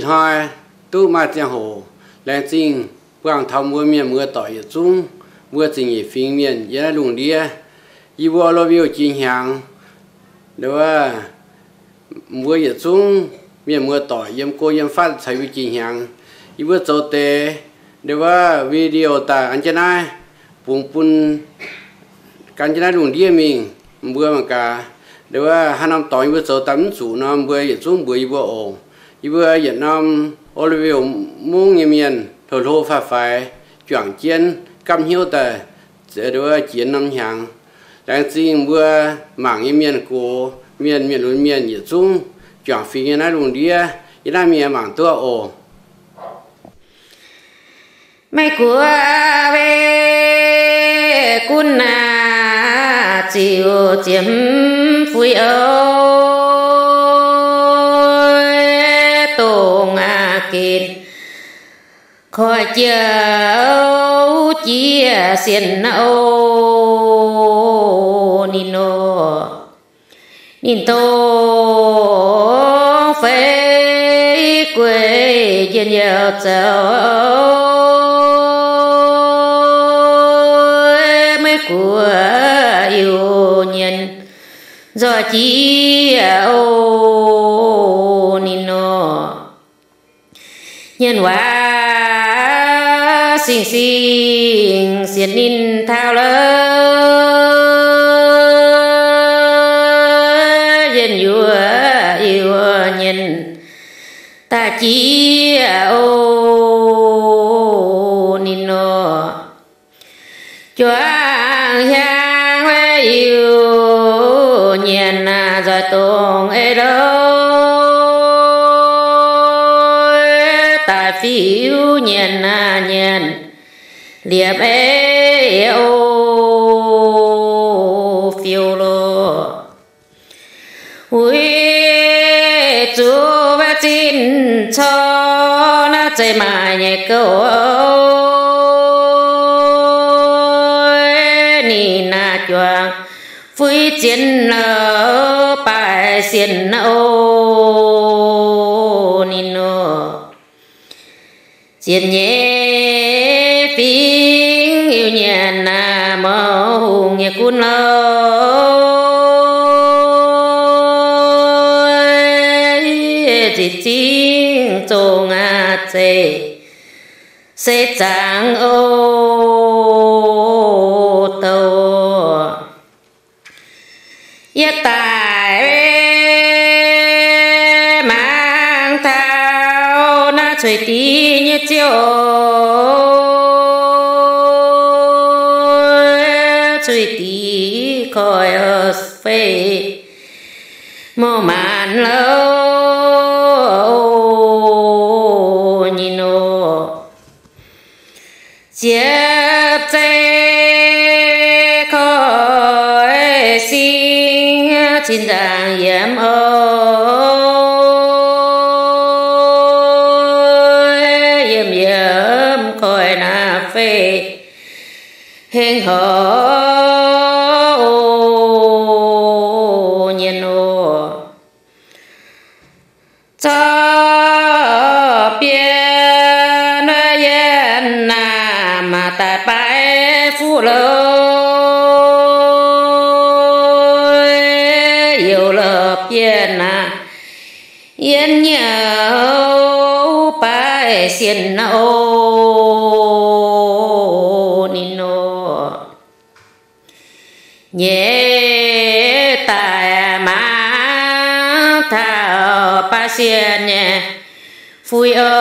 Ih hnoi duqv maaih ziangh hoc laengz zingh buangh taux mbuo mienh muoz doic yietc zungv, mbuo ziepc nyeic fingx mienh yiem naaiv lungh ndiev. Yie mbuo lo viu jiex hnyangx, nduov, mbuo yietc zungv mienh muoz doic yiem go yiem fatv caux yie mbuo jiex hnyangx. Yie mbuo zoux deix nduov video daaih an jienv naaiv bungx bun gan jienv naaiv lungh ndiev mingh. Mbuo mangc gaax, nduov, haaix norm dorngx yie mbuo zoux daaih mv zuqc nor, mbuo yietc zungv mbuox yie mbuo oc. Yie mbuo yietc norm O L V mungv nyei mienh hlo-hlo faix-faix juangc jienv gapv hnyouv daaih, nduov, jiex norm hnyangx. Laengz zingh mbuo mangc nyei mienh gox mienh, mienh lunx mienh yietc zungv juangc fingx yiem naaiv lungh ndiev, yiem naaiv mingh mangc duqv oc. Maiv guoqv wei gunv naaic ziouc ziepc hmz fuiv oc, dongh aqc gen koiv jiex jiex sienx oc ninh nor. Ninh dongh feix gueix njien-youh zoux, maiv guoqv Iu-Mienh nzoih jiex oc ninh nor. Mienh waac singx-singx sienx ninh taux lorqc, njien-youh Iu-Mienh daaih jiex oc ninh nor. Juangc hnyangx Iu-Mienh nzoih dongh ei lorqc, daaih fiuv nyienx nyienx liepc ei oc fiuv lorqc. Weic zuqc zinh corc naaiv zeiz maaih nyei gouv, ninh naaiv juangc fuix zien lorqc, baaix sienx oc ninh nor. Ziepc nyeic fingx Iu-Mienh naaiv mouz hungh nyei gunv lorqc, zinh zingh zong aqv zeiz se zaangc oc douh. Yie daic mangc taux naaiv cueiv diqv nyei ziouv, cueiv diqv koiv feix mouc maanc lorqc nyei nor. Ziepc zeiv koiv singx cin nzaangc yiem oc, yiem yiem koiv naaiv feix hengx horc nyei nor. Zorqv bienh yienh naaic maaih daaih baaix fuqv lorqc, youh lorqc bienh naaic yienh nyouv baaix sienx oc ninh nor. Nyeic daaih mangc taux baaix sienx nyei fuix oc,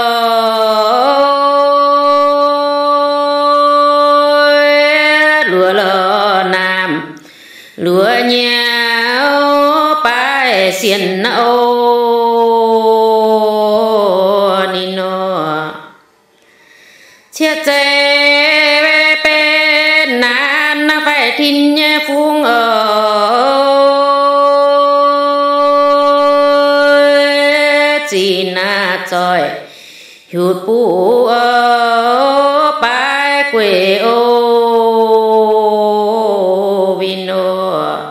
luoqc lorqc naamh luoqc nyouv baaix sienx oc ninh nor. Cietv zeiv benx naanv faix tin nyei fungx oc, zinh naaiv zoih hiuv buv oc, baaix gueic oc win oc.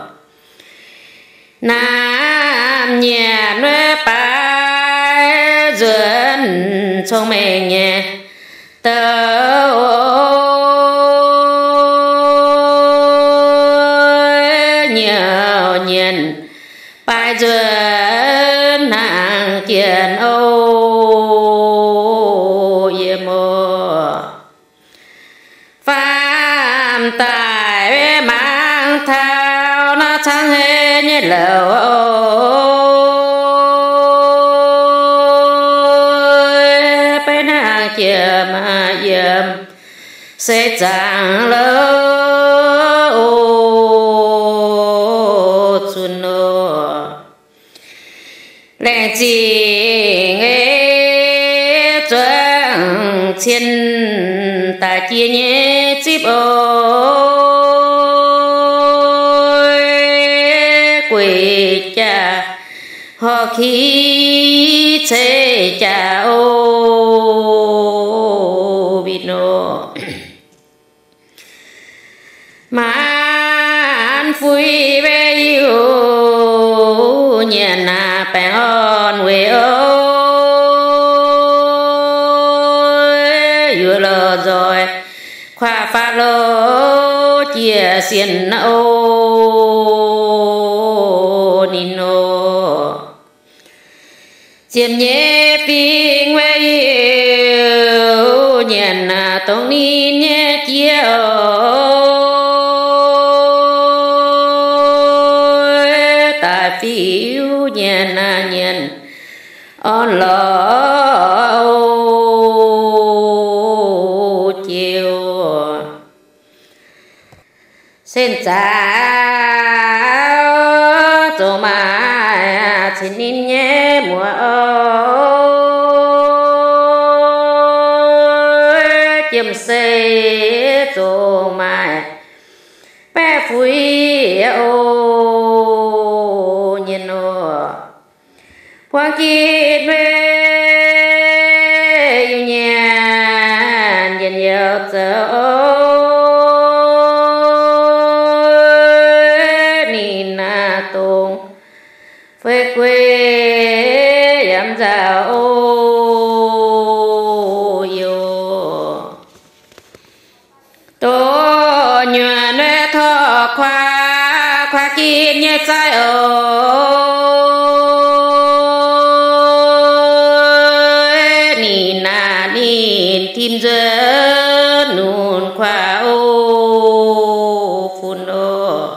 Naamh nyienx baaix nzuonx daaih mangc taux naaiv caangv hei nyei louc, beiv hnangv jiem yiem se zaangc louc zunc nor. Laengz zingh ei zuangx cien daaih jiex nyei zipv oc. Gueic jaax horpc ki ceix jaax oc, win nor. Maanc fuix weic Iu-Mienh naaic baengh orn weic oc, yuoqc loz nzoih kuaaiv faatv loz jiex sienx oc, ninh nor. Ziepc nyeic fingx weic Iu-Mienh naaic dongh ninh nyei jiex oc, daaih fingx Iu-Mienh naaic nyienx orn lorz oc, jiex oc. Sen zaaux zongh maaih cin ninh nyei muoz oc, jiem sei zongh maaih baeqv fuix oc, nyienh nor. Buangv gitv weic Iu-Mienh njien-youh zoux oc, ninh naaic dongh fei guei yaac nzauh oc, yoc. Dongh nyuonh nor torqv kuaav, kuaav gitv nyei zaiv oc, ninh naaic ninh tim nzuonx nunc kuaav oc, fun oc.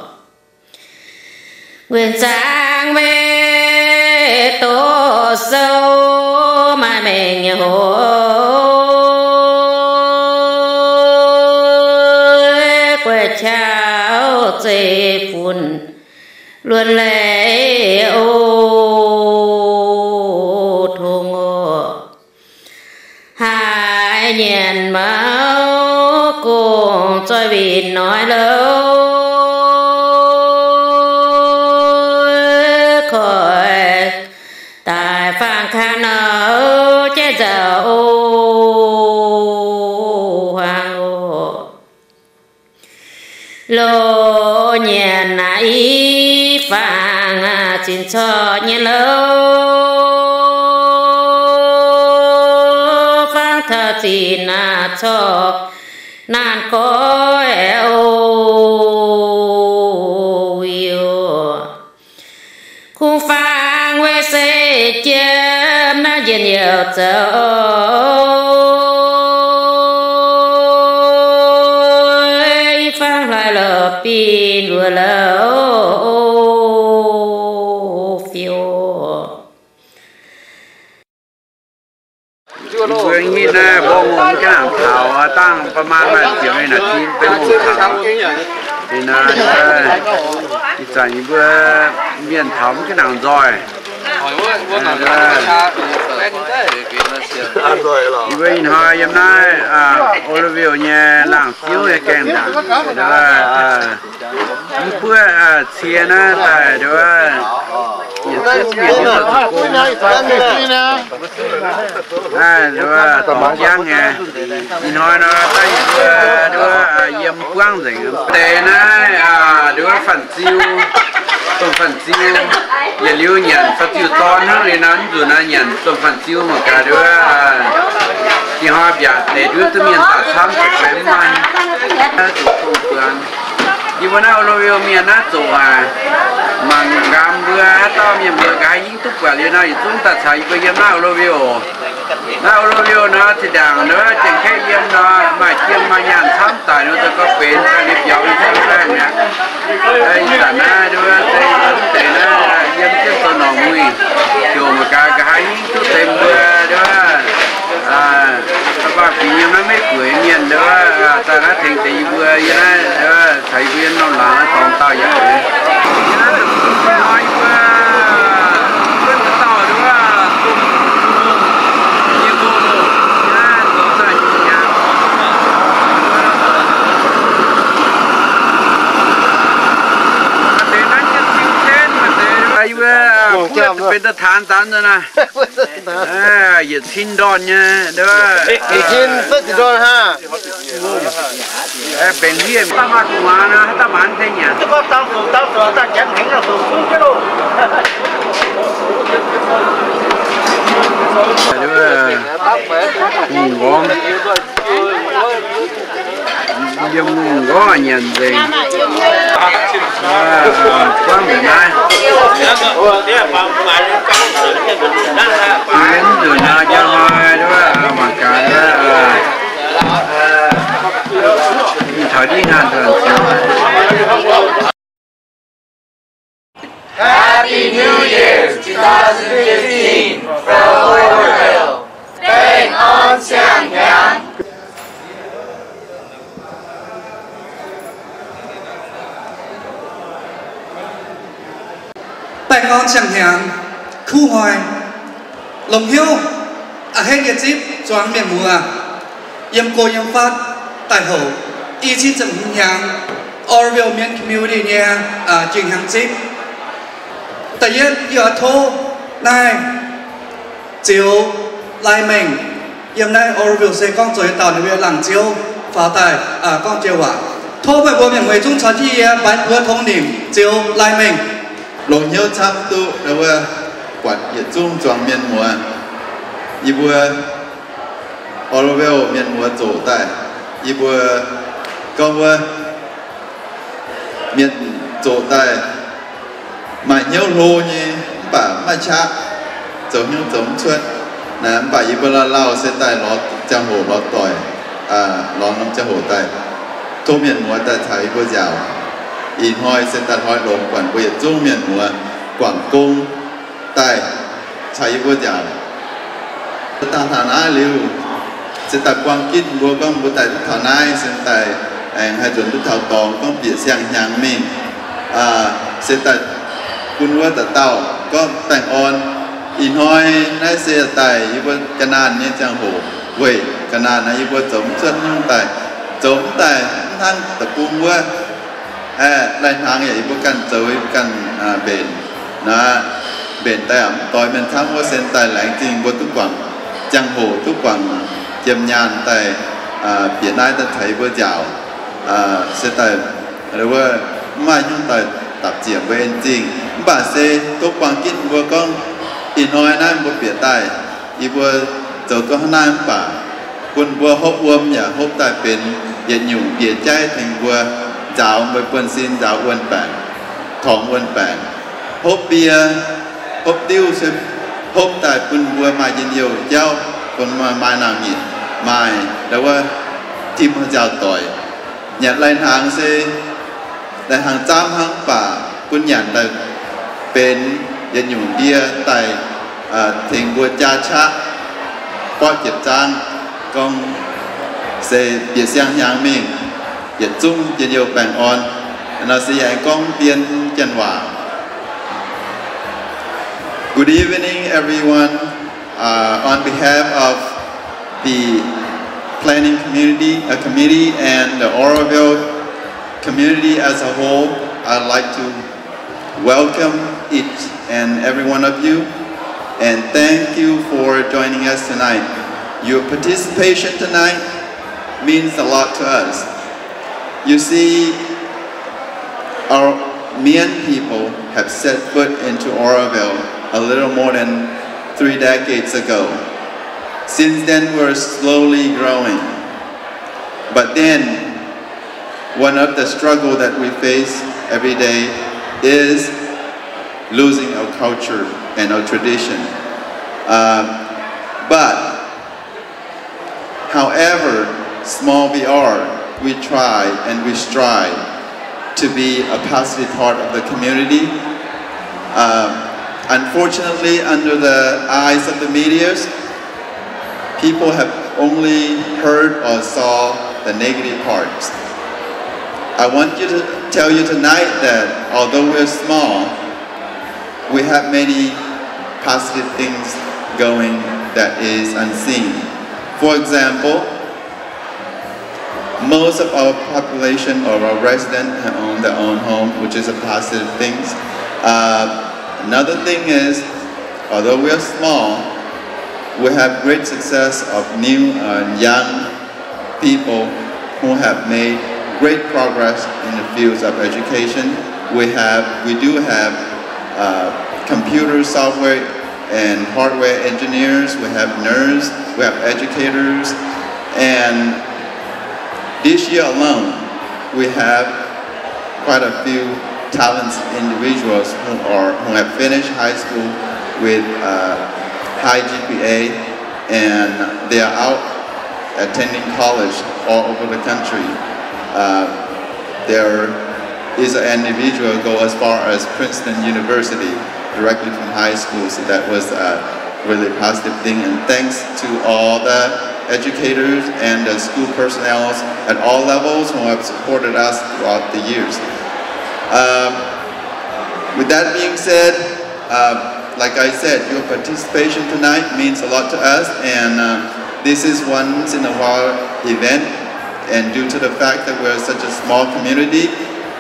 Nquin zaangc weic doz sou maaih mengh nyei hoc, guaix qaqv zeiv-fun luonx leiz oc, tongx oc. Haiz nyanc maux gong zoih winh noic louc, koiv daaih faang ka'nauv jaiv nzauh oc, huaang oc. Loz nyanc naaic i faang aac, zinh corc nyei louc, faang taux zinh aac corc naanc goiv oc, win oc. Kungx faang weic se jiem naaiv njien-youh zoux, i faang hlaax louc binh luoqc louc fiuv. Yie mbuo hitv naaiv mbuo mangc mv gaengh taux, dangh ประมาณ maaih ziepc nyei นาที benx mangc taux. Ih zanc yie mbuo mienh taux mv gaengh nangc nzoih. Yie mbuo ih hnoi yiem naaiv Oroville nyei laangz ziouv nyei gaengh ndaangc, mv buov cie naaiv daaih nduov, yietc zungv mienh hiuv duqv zuqc gong. Naaiv nduov, dorngx jangv nyei. Ih hnoi nor daaih yie mbuo nduov yiem buangv nzengc. Deix naaiv nduov fanh ziu, domh fanh ziu, yietc liuz nyanc fanh ziu dorn hnangv liuz nor, mv nzunc naaiv nyanc domh fanh ziu mangc gaax nduov. Ih hnoi mbiaauc deix nduov duqv mienh daaih camv zuqc fai mv maaih. Zuqc gong buangx. Yie mbuo naaiv Oroville mienh naaiv zoqc aac, mangc nqaam mbuo haaix dauh mienh mbuo nqa'haav hingv duqv buatc liuz nor, yietc zungv daaih caux yie mbuo yiem naaiv Oroville. Naaiv Oroville nor, zinh ndaangc nor, Janx-Kaeqv yiem nor, maaih jiem maaih nyaanh camv daic nor, za'gengh benx daaih nyei biauv. Benx da'taan daan naaiv. Yietc cin ndorn nyei, yietc cin fai ziepc ndorn hnangv. Benx hiev daaih maaih gu'nguaaz nor, haaix dauh maanz deix nyanc. Mungv nqorngv, yiem mungv nqorngv nyanc nzengc. Buangv mbuoqc naaiv. Mienh nzunc nor jaa hnoi, mangc gaax, taux ndiev hnangv nzunc. Happy New Year two thousand fifteen from Oroville. Baengh orn siang-hnyangx. Baengh orn siang-hnyangx, kuv hnoi, longc hnyouv a'hneiv nyei zipv zuangx mienh muoz yiem go yiem fatv daaih hoc i cin ziepc hmz hnyangx Oroville Mien Community nyei jingh hnyangx zipv. Da'yietv yie oix tov naaiv Ziux Lai Mengh, yiem naaiv Oroville se gorngv zoux yietc dauh ninh mbuo laangz ziouv faaux daaih gorngv joux waac. Tov meih mbuo mienh muoz zungv caux jienv yie mbaix buoz tongx nimc Ziux Lai Mengh. Longc hnyouv camv duqv wuov buatc yietc zungv zuangx mienh muoz, yie mbuo Oroville mienh muoz zoqc daaih, yie mbuo gorngv wuov mienh zoqc daaih maaih hnyouv hlo nyei, mv baac maiv qaqv, zoux hnyouv zoux mv cuotv. Naaiv mv baac yie mbuo lauh lauh se daaih lorz ziangh hoc lorz doic, lorz norm ziangh hoc daaih tov mienh muoz daaih caux yie mbuo nziaauc. Ih hnoi se daaih hnoi longx buatc mbuo yietc zungv mienh muoz guangc gong daaih caux yie mbuo nziaauc. Daaih taux naaiv liuz, se daaih buang gitv mbuo gorngv mbuo daaih duqv taux naaiv, se daaih aengx haih nzuonx duqv taux dorngx gorngv bieqc siang-hnyangx mingh, se daaih bun wuov dauh dauh gorngv baengh orn. Ih hnoi naaiv se daaih yie mbuo ga'naanh nyei ziangh hoc, weic ga'naanh naaiv yie mbuo zoux mv cuotv nyungc daaih, zoux mv daaih mv hnangv deic-bung wuov. Aeqv, lai-hnaangx yaac yie mbuo ganh zoux, yie mbuo ganh mbenc. Naaiv mbenc daaih mv doix mienh camv wuov, se daaih laengz zingh mbuo duqv guangc ziangh hoc, duqv guangc jiem nyaanh daaih bieqc naaiv daaih caux yie mbuo nziaauc. Se daaih wuov mv maaih nyungc daaih dapc ziec mbuo en zingh, mv baac se tov buang gitv mbuo gorngv ih hnoi naaiv mbuo bieqc daaih, yie mbuo zoux duqv hnangv naaiv mv baac bun mbuo hopv wuom yaac hopv daaih benx yietc nyungc ndie-jaiv tengx mbuo nzaaux mbuo buonv-sin, nzaaux wuon-baengc, torngx wuon-baengc, hopv mbie, hopv diuv se hopv daaih bun mbuo maaih njien-youh jauv, bun maaih naamh nyic, maaih ndau wuov tim haaix nziaaux doic. Nyanc lai-hnaangx se lai-hnaangx zaamv hnangv, mv baac bun nyanc daaih benx yietc nyungc ndie daaih tengx mbuo jaa qaqv borqv jiepc zaang, gorngv se bieqc siang-hnyangx mingh, yietc zungv njien-youh baengh orn. Nor se yie aengx gorngv dien janx waac. Good evening, everyone. Uh, on behalf of the planning community, uh, committee and the Oroville community as a whole, I'd like to welcome each and every one of you and thank you for joining us tonight. Your participation tonight means a lot to us. You see, our Mien people have set foot into Oroville a little more than three decades ago. Since then, we're slowly growing. But then, one of the struggle that we face every day is losing our culture and our tradition. Uh, but However small we are, we try and we strive to be a positive part of the community. Um, unfortunately, under the eyes of the medias, people have only heard or saw the negative parts. I want you to tell you tonight that although we're small, we have many positive things going that is unseen. For example, most of our population or our residents have owned their own home, which is a positive thing. Uh, Another thing is, although we are small, we have great success of new and young people who have made great progress in the fields of education. We have, we do have uh, computer software and hardware engineers, we have nurses, we have educators, and this year alone, we have quite a few talented individuals who are, who have finished high school with uh, high G P A, and they are out attending college all over the country. Uh, there is an individual go as far as Princeton University directly from high school, so that was a really positive thing. And thanks to all the educators and the school personnel at all levels who have supported us throughout the years. Um, with that being said, uh, like I said, your participation tonight means a lot to us, and uh, this is once in a while event, and due to the fact that we're such a small community,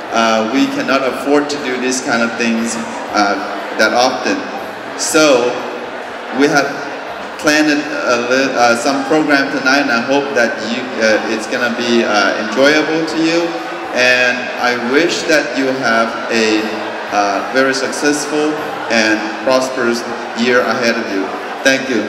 uh, we cannot afford to do this kind of things uh, that often. So we have planned a li- uh, some program tonight, and I hope that you, uh, it's gonna be uh, enjoyable to you. And I wish that you have a uh, very successful and prosperous year ahead of you. Thank you.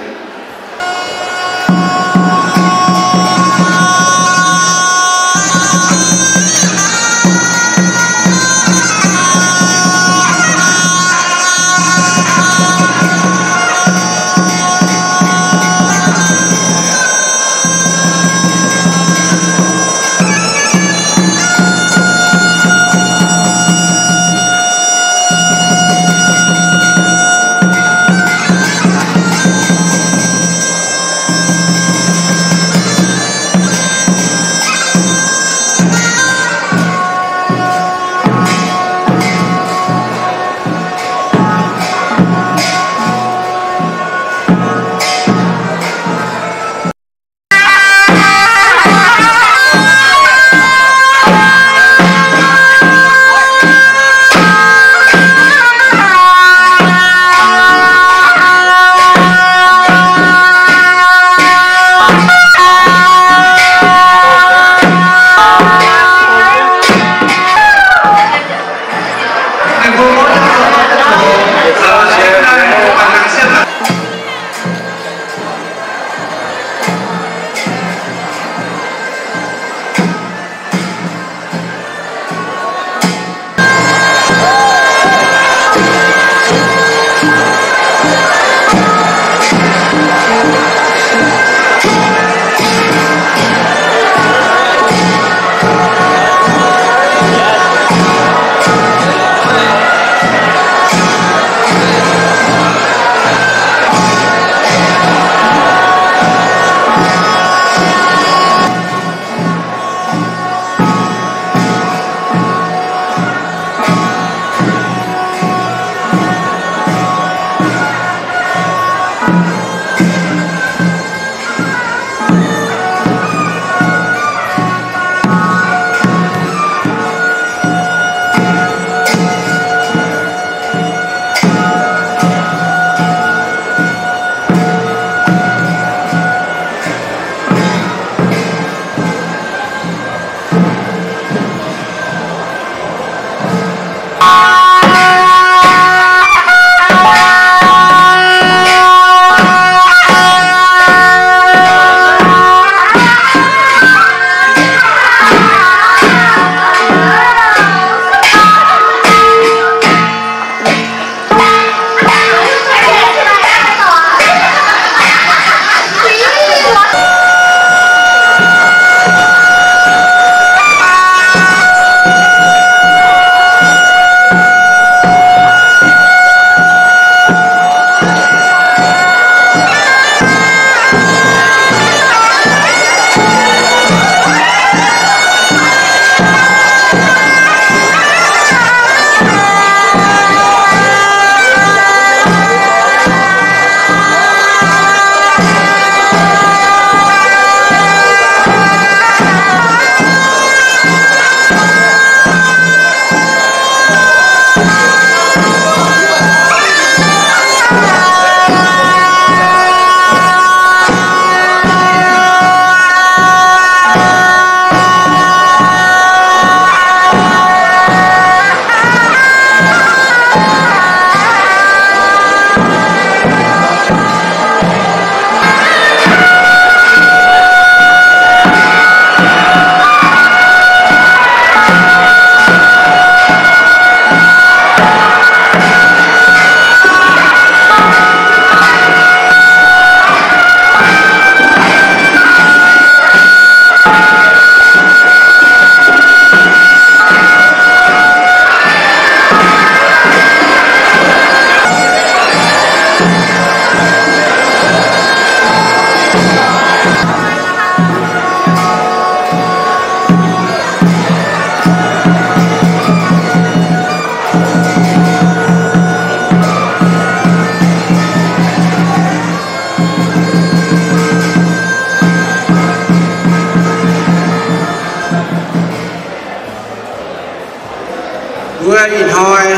Mbuo ih hnoi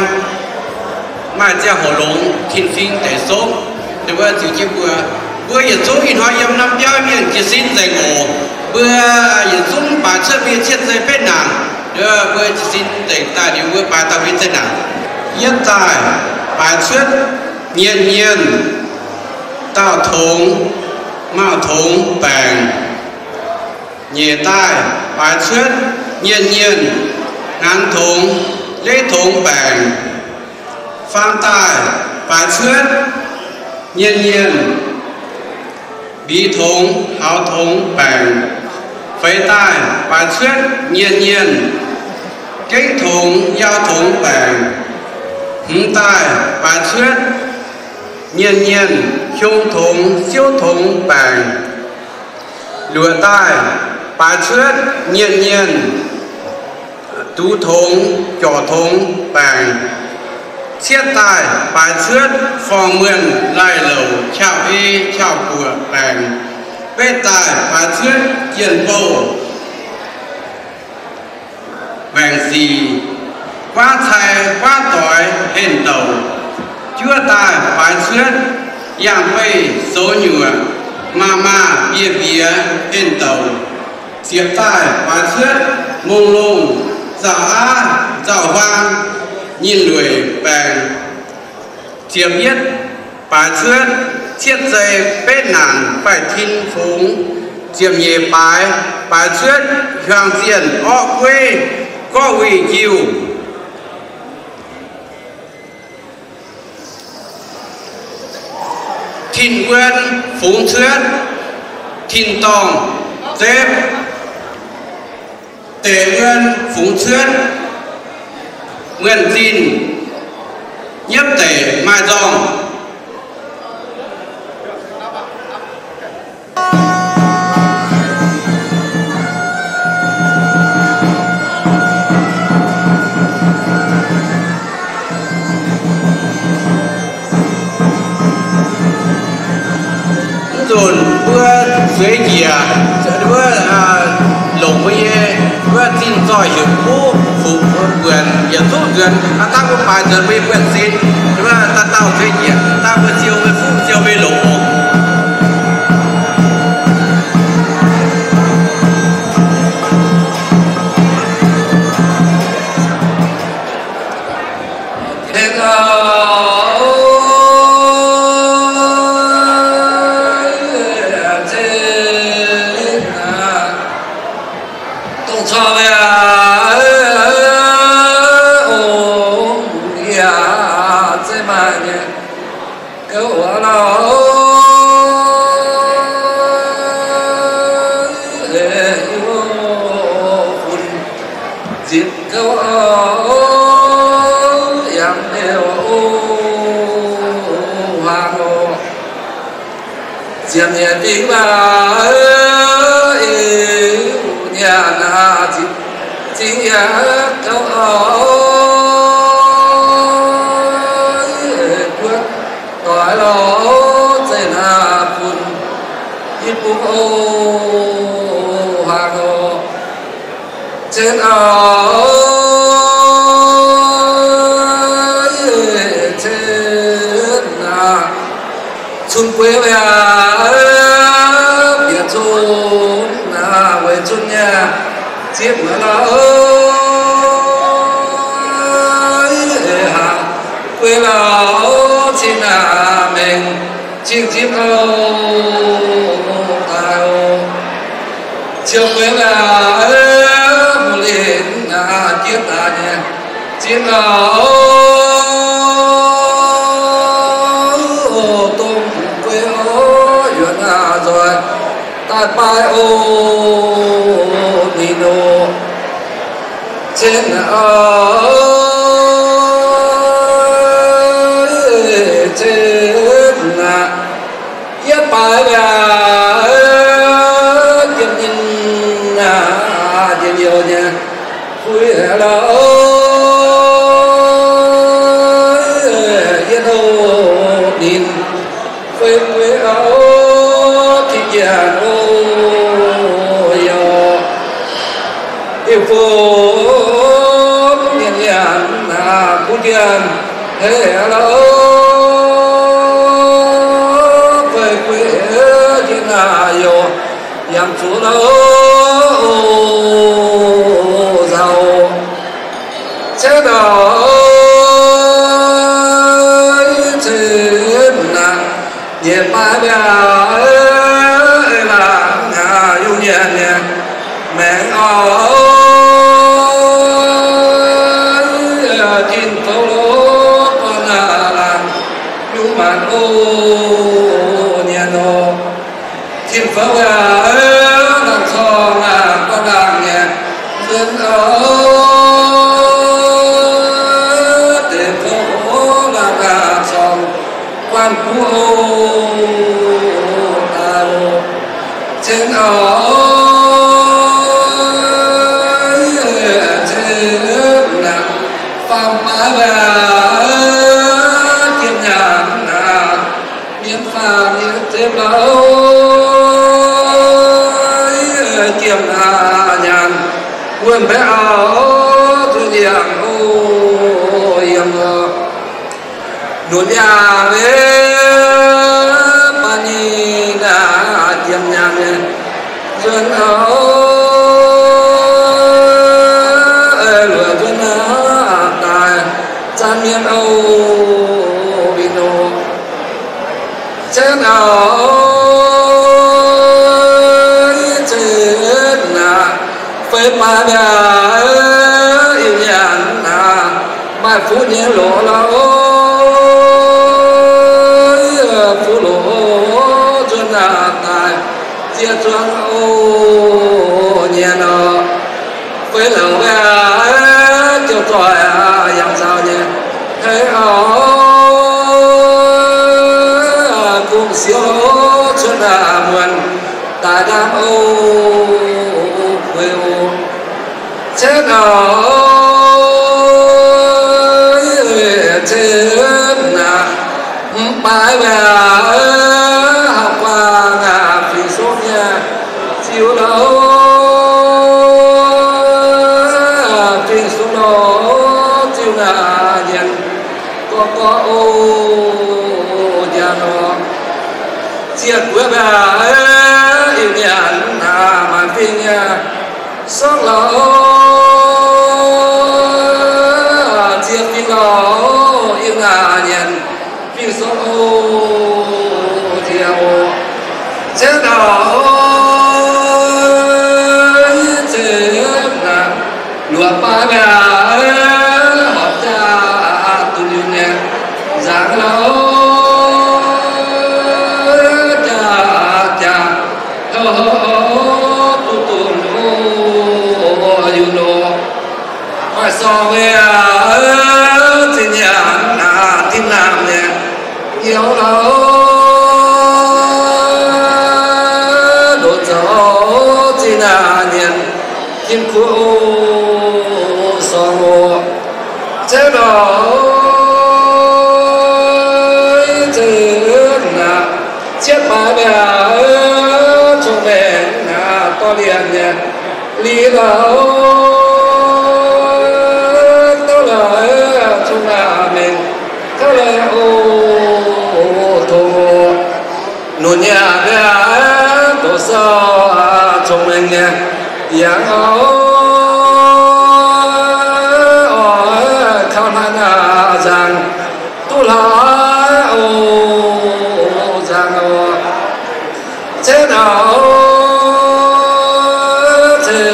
maaih ziangh hoc longx, tin-fingx deic souv, mbuo ziux jienv mbuo. Mbuo yietc zungv ih hnoi yiem norm biauv mienh jiez sin nzengc oc. Mbuo yietc zungv baaix cuotv mbuo nyei cien zei betv naanc. Mbuo jiez sin nzengc daaih liuz, mbuo baaix dauh mbuo nyei zei naanc. Yietv daaih baaix cuotv nyienh nyienh daauh tongx, maaih tongx baengc. Nyeic daaih baaix cuotv nyienh nyienh hnaanx tongx, leiz tongx baengc. Faam daaih baaix cuotv nyienh nyienh mbiz tongx, haux tongx baengc. Feix daaih baaix cuotv nyienh nyienh gengv tongx, yau tongx baengc. Hmz daaih baaix cuotv nyienh nyienh hiong tongx, siouv tongx baengc. Luoqc daaih baaix cuotv nyienh nyienh duqv tongx, jorc tongx baengc. Cietv daaih baaix cuotv forng-muonh, laih louc, qauv-ei, qauv-buoqc baengc. Betv daaih baaix cuotv jien-bouh, maengc sic, guaav cai, guaav doix, henh douc. Juov daaih baaix cuotv yangh beih, soux nyuoqc, maaz-maaz, mbiev-mbiev, henh douc. Ziepc daaih baaix cuotv mongh longh, nzauh aav, nzauh huaang, nyinh lueic baengx. Ziepc yietv baaix cuotv cietv zei betv naanc faix-tin fungx. Ziepc nyeic baaix, baaix cuotv hiuang zienh, orqv gueiv, gorqv wuic jiuh. Tin-wuon fungx cuotv tin-dorngh zepv. Deic-wuon fungx cuotv muonh zinh, nyiemv deic maaih nzorngh. Mv nzunc mbuo zueiz njiec, mbuo longc mbuo nyei wuov zinh zoih heuc kuv, fuqv mbuonx yietc zungv nzuonx, aav dangh mbuo baaix nzuonx mbuo nyei buonv-sin, wuov dauh dauh zueiz njiec, dangh mbuo ziouc mbuo fuqv ziouc mbuo longc. Nzipc gouv yangh liouh huaang oc. Ziepc nyeic dingh baac nyanc nzipc zingh yaac gouv buov doix lorz zeiv naaiv bun yie bung oc huaang oc. Cen aac, cen aac, cun gueix waac, bieqc cun aac, weic cun yaac zipv muoz lauh, haaix gueix lauh cin aac mengh cing zipv lauh daaih oc. Ziouc gueix waac, mbuo lingh aac, jiex daaih nyei zipv lauh, dongh gueix oc, yuonx aac nzoih daaih baaix oc, ninh oc. Cen aac, cen aac, yietv baaix waac, jiem ninh aac, njien-youh nyei fuix lauh, yietv oc ninh. Fei fei auv, ti jienv oc, yaac diuh fun mienh liangx aac, Mbuo dien hei la'o, fei guei jienv naaic youc yangh zuqc la'o, nzauh. Cetv dauh cin naaic, nyeic baaix mbiaauc ei laangz yungh nyanc nyei maengc oc. Tin-fouv lorz guanh naaic laangz yungh maanc oc nyanc oc. Tin-fouv aac, laangz corng aac guanh laangz nyei nzuonx oc. Deix fouv laangz aac corng guanh guv oc, daaih oc. Cin oc, cin naaic, faam baaix mbiaauc jiem nyanc naaic, mienh faam nyei zepv la'o, jiem naaic nyanc, wuonh mbaeqv auv zuqc yangh oc, yiem oc. Nunc yaac mv baac ninh naaic jiem nyanc nyei nzuonx oc, luoqc nzuonx naaic daaih zanc mienh oc, mienh oc. Cetv dauh cin naaic, feix baaix mbiaauc yungh nyanc naaic, maaih fuqv nyei loz la'o, fuqv loz nzuonx naaic daaih ziex zuangx oc, nyanc oc. Feix louc mbiaauc ziouc zoih yangh nzauh nyei hei oc, gong-siouv cuotv naaic muonc daaih ndaamv oc, kueix oc. Cetv dauh cin naaic, mv baaix mbiaauc haav guaang aac, fingx-sopv nyei ziux la'o, fingx-sopv la'o, ziux naaic nyanc gorqv gorqv oc, nyanc oc. Ziec guoqv mbiaauc yungh nyanc naaic, maaih fingx nyei sorqv la'o, ziec fingx la'o, yungh naaic nyanc fingx-sopv oc, ziec oc. Cetv dauh cin naaic, luoqc baaix mbiaauc horpc jaax dunx yungh nyei nzangc la'o, jaax jaax houc houc duqv dunx oc, yungh oc. Maaih sorng mbiaauc zinh nyanc naaic, dimv naamh nyei nyouz la'o, ndoqc zoux zinh naaic nyanc tim kuv oc, sorng oc. Cetv dauh cin naaic, cietv baaix mbiaauc cong-mengh naaic, dorh liemh nyei liuz la'o, douv la'o, cong-mengh kouv la'o, tong oc. Nunc nyaah mbiaauc doqc sou cong-mengh nyei yangh oc, oix kaux hnangv naaic nzangc duqv hlaax oc, nzangc oc. Cetv dauh cin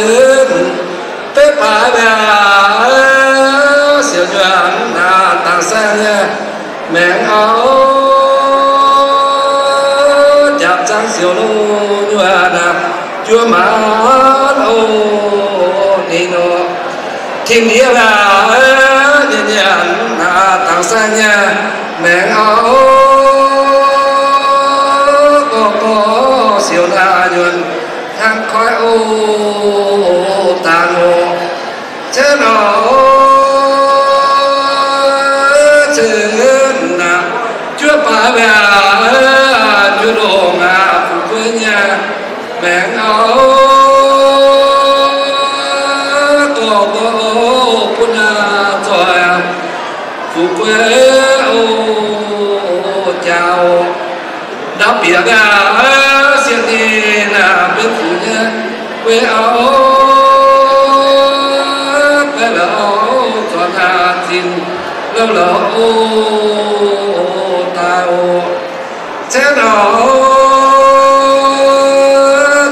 betv baaix mbiaauc siouc nyuonh naaic, dangc saeng nyei maengc oc, jaapc zangv siouc loz nyuonh naaic, juov maanc oc, ninh oc. Tin-Diex mbiaauc nyei nyanc naaic, dangc saeng nyei maengc oc, gorx gorx siouc naaic nyuonh hnangv koiv oc, dangc oc. Cetv dauh cin naaic, juov baaix mbiaauc juov longc aqv, fu'jueiv nyei maengc oc, gorx gorx bun naaic zoih Loz daaih oc, cen oc,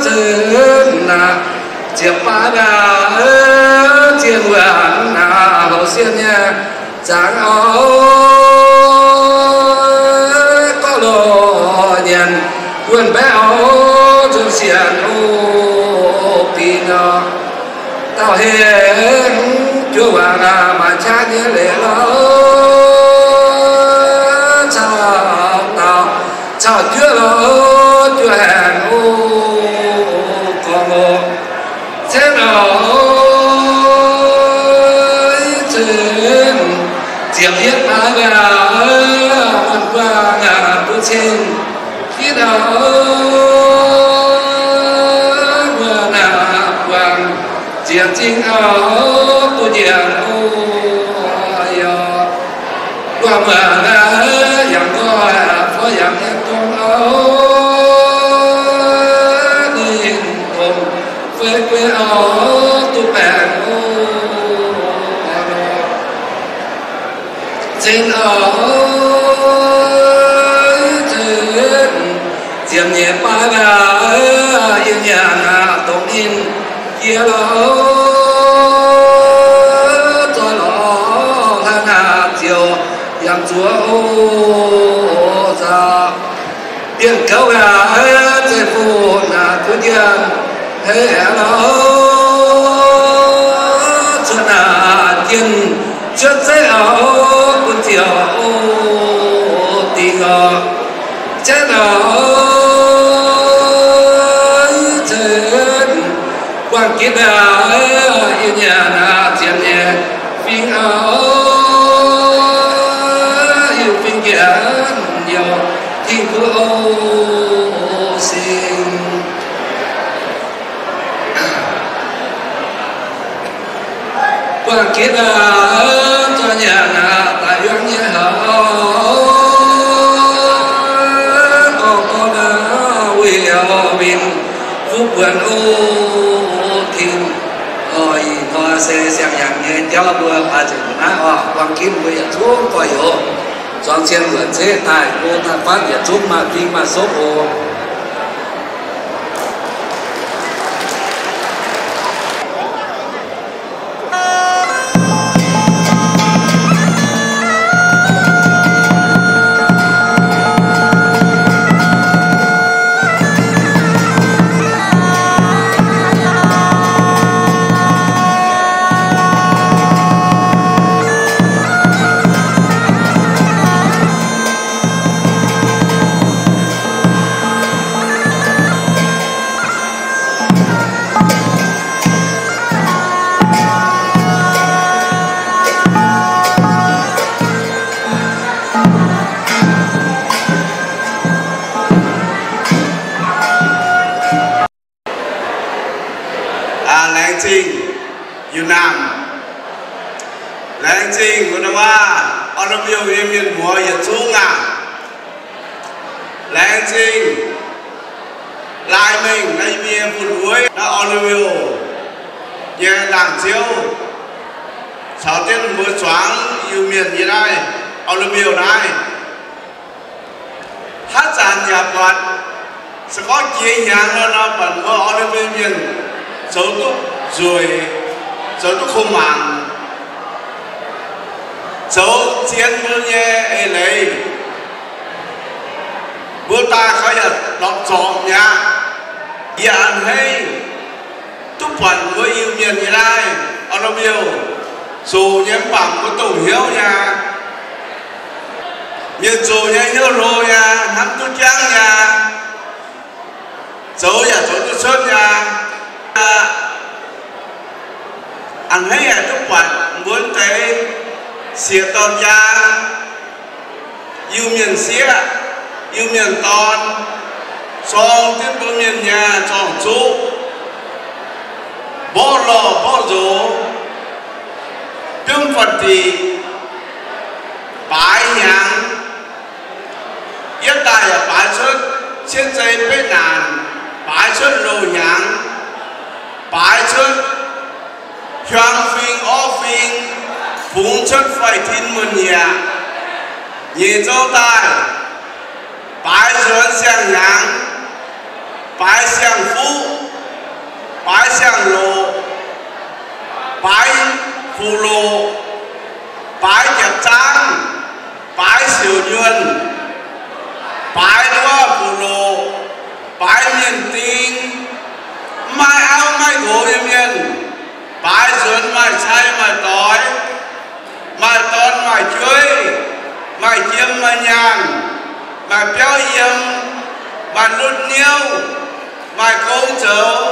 cen aqv, ziepc baav daaih, zien wuonh aqv, houc sienh nyei zangx oc, gorqv loz nyanc wuonh mbaeqv oc, zunh sienx oc, bingx oc. Dauh hengx juov waac maaih qaqv nyei leiz lorqc, caux dauh caux juov lorqc, juov hengx oc, gorngv oc, cen oc, cen, ziepc yietv baav daaih, wuonh buangh aqv, duqv cing gitv oc, wuonh aqv, buangh ziex zingh oc, duqv njiec oc, yaac buangh muonc aqv, yangh nqoi aqv, fov yangh nyei dongh oc, ninh dongh fei guei oc, duqv baengh oc. Cen oc, cen, ziepc nyeic baav daaih, yie nyanc aqv, dongh ninh jiex lorqc, zoih lorqc, hlaax naaic ziouc yangh zuoqc oc, zaqc. Bienh gouv aqv, zeiv-fun aqv, duqv njiec hei aeqv, lorqc, cuotv aqv, jienh cuotv zeiv oc, bun ziouc oc, dingc oc, cen oc, cen, buangh gitv aqv, yie nyanc aqv, ziepc nyeic fingx oc, yietc fingx njiec, youc tingh kuv oc, sing. Buangh gitv aqv, zoih nyanc aqv, daaih yuangv nyei haic, gorngv gorngv aqv, wuic oc, winh fuqv buonc oc, tingh oc. Ih hnoi se siang-hnyangx nyei jauv mbuo baac nzengc naaiv oc. Buangh gitv mbuo yietc zungv gorx-youz, zuangx cien wuonc ceqv daaih, go daaih fatv yietc zungv maaih fing maaih sopv oc. Laengz zingh Yiu Naamh, laengz zingh wuov dauh Olive nyei mienh muoz yietc zungv aac. Laengz zingh laaix mengh naaiv yie mbuo nyei fun-uiv naaiv Olive nyei laangh ziouv caux jienv mbuo zuangx Iu-Mienh nyei naaiv Olive naaiv. Haaix zanc yaac buatc, se gorngv jiex hnyangx nor, buatc mbuo Olive mienh zoux duqv nzueic, zoux duqv kuv mangc, zoux zien mbuo nyei eix leiz, mbuo daaih kaux yaac lorpc zorpc mi'aqv. Yie a'hneiv duqv buatc mbuo Iu-Mienh nyei naaiv Olive zuqc nyei mv baac mbuo dongh hnyouv nyei, mienh zuqc nyei hnyouv hlo nyei, hnamv duqv jangv nyei, zoux yaac zoux duqv cuotv nyei. A'hneiv haic duqv buatc mbuo deix sieqv dorn jaa, Iu-Mienh sieqv, Iu-Mienh dorn, sorng jienv mbuo Mienh nyei zorng-zuqv, mborqv lorh mborqv nzox, biomv fanh diqc, baaix hnyangx, yietv daaih yaac baaix cuotv cietv zei betv naanc, baaix cuotv loz hnyangx, baaix cuotv hiuang fing orv fing, Fungx cuotv fai tin muonc nyieqc, nyeic zouv daaih, baaix nzuonx siang-hnyangx, baaix siang-fuqv, baaix siang-loqc, baaix fuqv-loqc, baaix jatv zaangv, baaix siouc nyuonh, baaix wuov fuqv-loqc, baaix mienh ding, maiv maaih auv maiv maaih nqox nyei mienh, baaix nzuonx maaih cai maaih doix, maaih dorn maaih jueiv, maaih jiem maaih nyaanh, maaih biauv yiem, maaih lutv niouv, maaih gong zoux,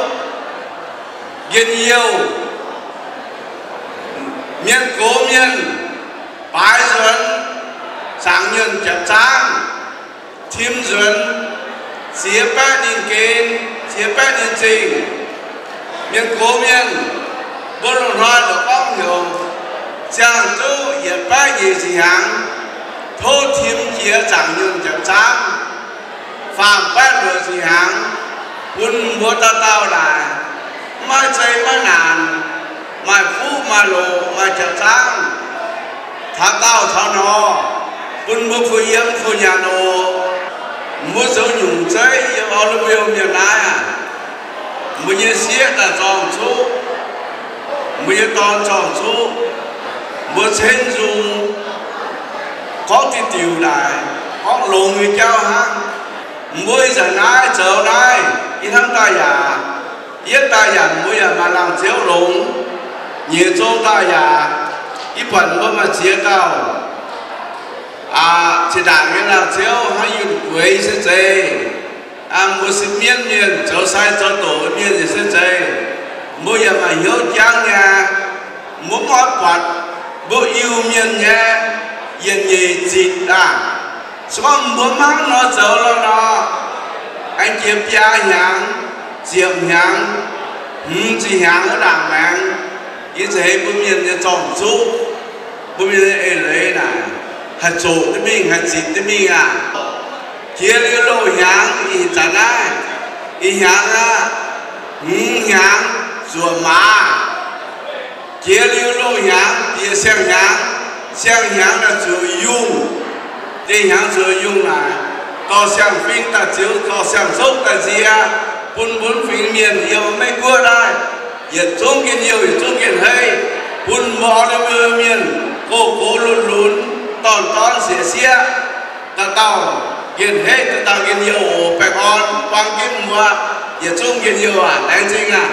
njien-youh, mienh gox mienh, baaix nzuonx, zaangc nyuonh jatv zaangv, tim nzuonx, ziex baeqv ninh gen, ziex baeqv ninh zingh. Mienh gox mienh, mbuo loz-hnoi la'gorngv heuc ziangh zuqv yietc baeqv nyic ziepc hnyangx, tov tim jiex zaangc nyuonh jatv zaangv, faam baeqv luoqc ziepc hnyangx, bun mbuo dauh dauh naaic, maiv maaih zeqc maiv maaih naanc, maaih fuqv maaih loqc maaih jatv zaangv, taux daauh taux nor, bun mbuo kuh yiem kuh nyanc oc. Mbuo zoux nyungc zeiv yiem Auv-Laa^mbeu mienh naaiv aac, mbuo nyei sieqv daaih zorng-zuqv, mbuo nyei dorn zorng-zuqv, mbuo ceng nzung, gorngv diuh diuc naaic, gorngv longx nyei jauv hnangv. Mbuo ih zanc naaiv zoux naaiv, yie hnamv daaih yaac, yietv daaih yaac mbuo yaac maaih laangh ziouv longx, nyeic zong daaih yaac, yie buatc mbuo maaih ziex dauh zinh ndaangc nyei laangh ziouv hnangv Yunh Gueix se zeiz, mbuo se mienv mienh, zoux sai zoux doqc mienh yaac se zeiz, mbuo yaac maaih hnyouv jangv nyei. Mbuo mv oix buatc mbuo Iu-Mienh nyei yietc nyeic zitc aah! Se gorngv mbuo mv hnangv nor zoux lorqc nor, aengx jiex biaa hnyangx, ziepc hnyangx, hmz ziepc hnyangx wuov ndaangc maengx, yie za'heix mbuo mienh nyei zorng-zuqv, mbuo mienh nyei eix-leiz naaic, haih zoqc duqv mingh, haih zitc duqv mingh aah! Jiex liuz loz-hnyangx, ih zanc naaiv, ih hnyangx aqv, hmz hnyangx zuoqc maaz. Jiex liuz loz-hnyangx jiex siang-hnyangx, siang-hnyangx naaic zuoqc yungh. Dieh hnyangx zuoqc yungh naaic, dorh siang-fim daaih ziux, dorh siang-sokv daaih nzie, bun mbuo fingx mienh yiem Meiv Guoqv naaiv, yietc zungv njien-youh, yietc zungv njien-heiv, bun mbuo Auv-Laa^mbeu mienh gox-gox lunx-lunx, dorn-dorn sieqv-sieqv, dauh dauh njien-heiv, dauh dauh njien-youh oc. Baengh orn buang jienv mbuo yietc zungv njien-youh aac. Laengz zingh aac.